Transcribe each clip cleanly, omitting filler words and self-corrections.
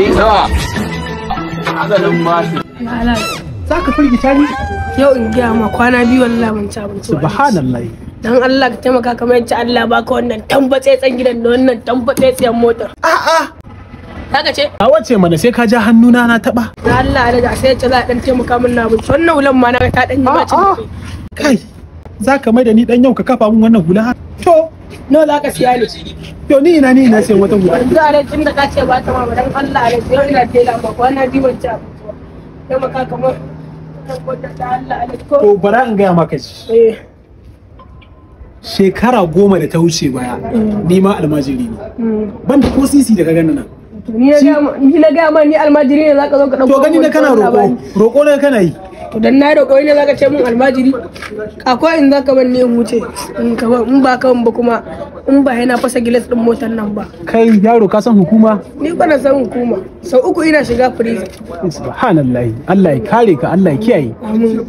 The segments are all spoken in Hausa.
Nawa? Agalin bashi. Za ka firgita ni? Yau in gaya ma kwana biyu wallahi ban ci abinci ba. Subhanallah. Dan Allah ka taimaka kamar yadda Allah baka wannan tambatsetsen gidan da wannan tambatsetsen motar. A'a. Haka ce? A wace mana sai ka ja hannuna na taba. Dan Allah da sai ce za a dan taimaka min na abinci. Wannan hulan ma na ga ta dan yi bacin. Kai. Za ka mai da ni dan yau ka kafa min wannan hula? To, Nawa za ka siya ne? to ni ina sayan wata hula. Yanzu a rai tun da ka ce ba ta ma dan Allah a rai yau ina tela ma kwana biyu ban ci abinci ba. Taimaka kamar da Allah a rai ko. To bara in gaya maka shi. Eh. Shekara 10 da ta wuce baya, ni ma almajiri ne. Ban da ko sisi da ka gani nan. Ni na gaya ma ni almajiri ne zaka zo ka dauko. To gani na kana roƙo, roƙo na kana yi. To dan na roƙo ne zaka ce mun almajiri. Akwai in zaka ban ne in wuce in ka ban in ba ka ban ba kuma in ba yana fasa gilas din motar nan ba. Kai yaro ka san hukuma? Ni ba na san hukuma. Sau 3 ina shiga prison. Subhanallah. Allah ya kare ka, Allah ya kiyaye. Amin.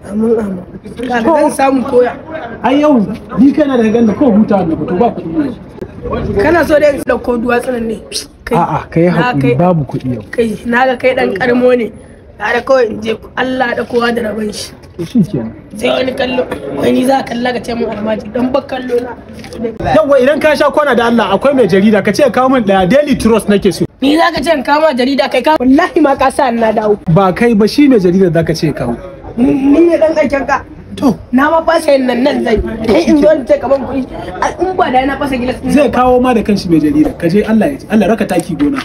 Amin amin. Kaga zan samu koya. Ai yau ni kana da ganin ko huta na fito ba kuɗi ne. Kana so dai in dauko duwatsunan ne. A'a kai hakuri babu kuɗi yau. Kai na ga kai dan karmo ne. Tare kawai in je Allah da kowa da rabon shi. Shi kenan. Sai wani kallo, wani za ka kalla ka ce mun almajiri dan ba kallo na. Yawwa idan ka sha kwana da Allah akwai mai jarida ka ce kawo min daya Daily Trust nake so. Ni za ka ce in kama jarida kai ka wallahi ma ka sa na dawo. Ba kai ba shi mai jarida za ka ce kawo. Ni ne dan aikin ka. To Na ma fasa yin nan nan zai. Kai in zo in ce ka ban kuɗi in ba da na fasa gilas. Zai kawo ma da kanshi mai jarida ka je Allah ya Allah raka taki gona.